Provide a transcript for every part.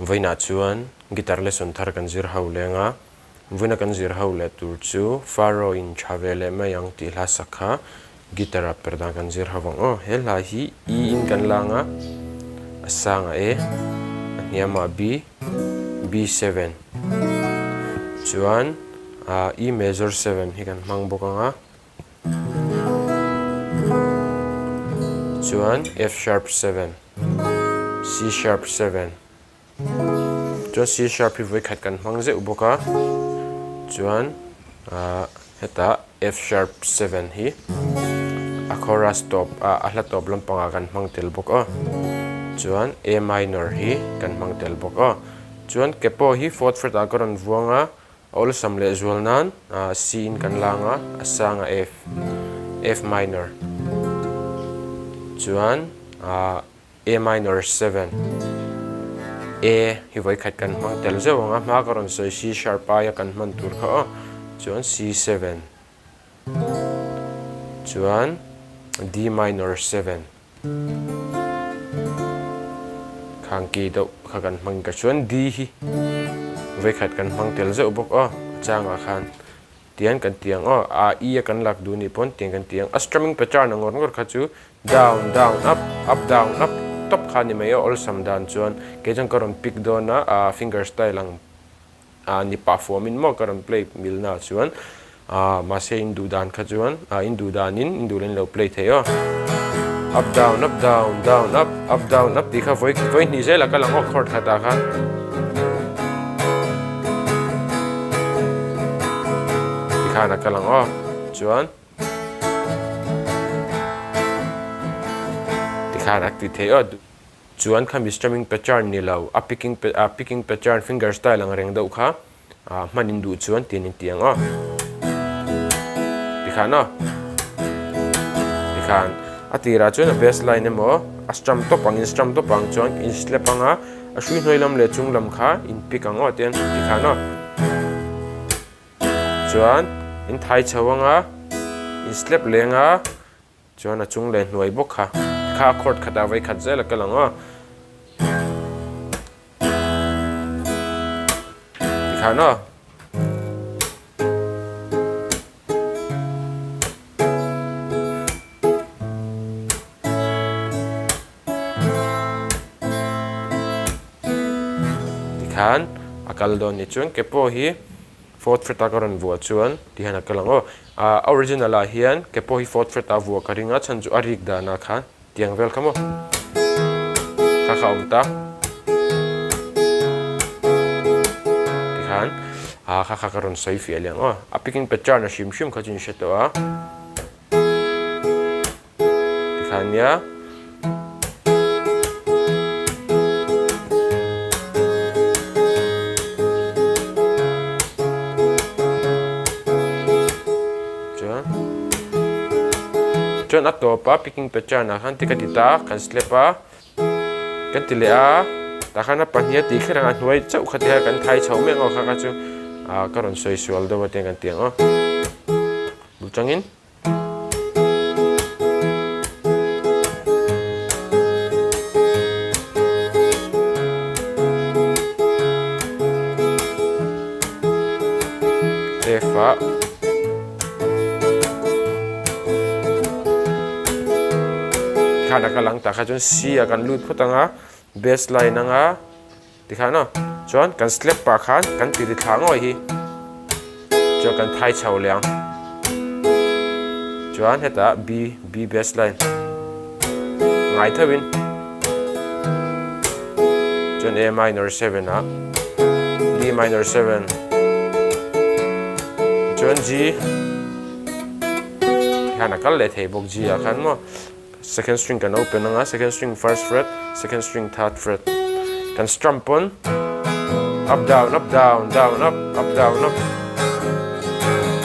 Vawiinah chuan guitar lesson thar kan zir ho leng a, vawiina kan zir ho leh tur chu Faro in tha ve leh mai ang tih hla sak kha guitar ah per dan kan zir ho vang aw. He hla hi E in kan lang a, a sangah A, a hniamah B, B7 chuan E major 7 hi kan hmang bawk ang a. Chuan F sharp 7, C sharp 7, chuan C sharp hi vawi khat kan hmang zeuh bawk a, chuan ah hetah F sharp 7 hi a chorus tawp ah a hla tawp lampangah kan hmang tel bawk a, chuan A minor hi kan hmang tel bawk a, chuan ke pawh hi fourth fret ah ka rawn vuang a. Awlsam leh zual nan C in kan lang a, a sang a F, F minor. Chuan A minor 7, A hi vawikhat kan hmang tel zeuh ang a, hma ka rawn sawi C sharp aia kan hman tur kha aw, chuan C 7, chuan D minor 7. Khang ki deuh kha kan hmang ka chuan D hi vawikhat kan hmang tel zeuh bawk aw a changah khan tiang kan ti ang aw a E a kan lak duh nih pawn tiang kan ti ang a strumming pattern a ngawr ngawr kha chu down down up up down up tawp kha a ni mai aw awlsam dan chuan kei chuan ka rawn pick dawn a a finger style ang a ni pah fuamin maw ka rawn play milna chuan ah mahse in duh dan kha chuan ah in duh danin in duh len lo play thei aw up down up down down up up down up tih kha vawi vawi hnih zel a kal ang aw chord khatah khan tikhan a kal ang aw chuan tikhan a ti thei aw. Chuan khami strumming pattern ni lo, a picking a picking pattern finger style ang reng deuh kha ah hman in duh chuan tiin in ti ang aw. Tikhan aw. Tikhan a tirah chuan a bass line emaw a strum tawp ang in strum tawp ang chuan in slap ang a, a hrui hnuai lam leh chung lam kha in pick ang aw tian tikhan aw. Chuan in thai chho ang a, in slap leng a. Chuan a chung leh hnuai bawk kha kha a chord khatah vawi khat zel a kal ang aw. Tikhan aw. Tikhan a kal dawn ni chuan ke pawh hi fourth fret a ka rawn vuah chuan ti hian a kal ang aw. Ahh a original ah hian ke pawh hi fourth fret a vuah ka ring a chhan chu a rik danah khan tiang vel kha maw kha kha a awm ta tikhan ah kha kha ka rawn sawi fiah leh ang aw a picking pattern a hrim hrim kha chu in hre tawh a. Tikhan nia. Chuan chuan a tawp a picking pattern ah khan ti ka ti ta kan slap a kan ti leh a tah khan a pahnih a tih kher ang a hnuai chauh kha ti kha kan thai chho mek ang kha kha chu ah ka rawn sawi sual deuh a tiang kan ti ang aw bul tangin. F ah khan a kal ang tah kha chuan C ah kan lut phawt ang a bass line ang a tikhan aw chuan kan slap pah khan kan ti ri thla ngawih hi chuan kan thai chho leh ang chuan hetah B B bass line ngai theuhin chuan A minor 7 ah D minor 7 chuan G hian a kal leh thei bawk G ah khan maw. Second string kan open anga second string first fret second string third fret kan strum pawn up down up down down up up down up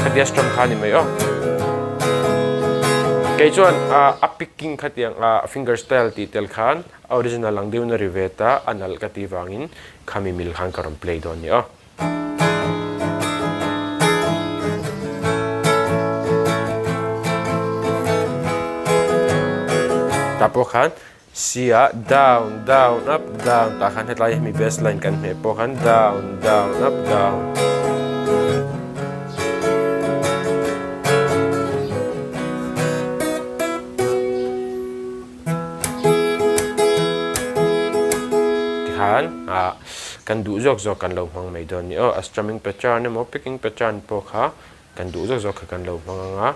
khatia strum kha ni mai aw kei chuan a picking khatiang a finger style tih tel khan a original ang deuhin a ri ve ta a nalh ka tih vangin khami mil khan ka rawn play dawn ni aw. Tah pawh khan C ah down down up down tah khan hetlai hemi bass line kan hmeh pawh khan down down up down. Tikhan ah kan duh zawk zawk kan lo hmang mai dawn a ni aw. A strumming pattern emaw picking pattern pawh kha kan duh zawk zawk kha kan lo hmang ang a,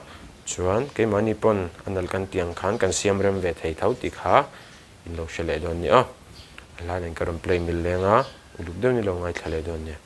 chuan keimahni pawn a nalh kan tih ang khan kan siam rem ve thei tho tih kha in lo hre leh dawn a ni aw. A hla nen ka rawn play mil leng a, uluk deuh ni lo ngaithla leh dawn a nia.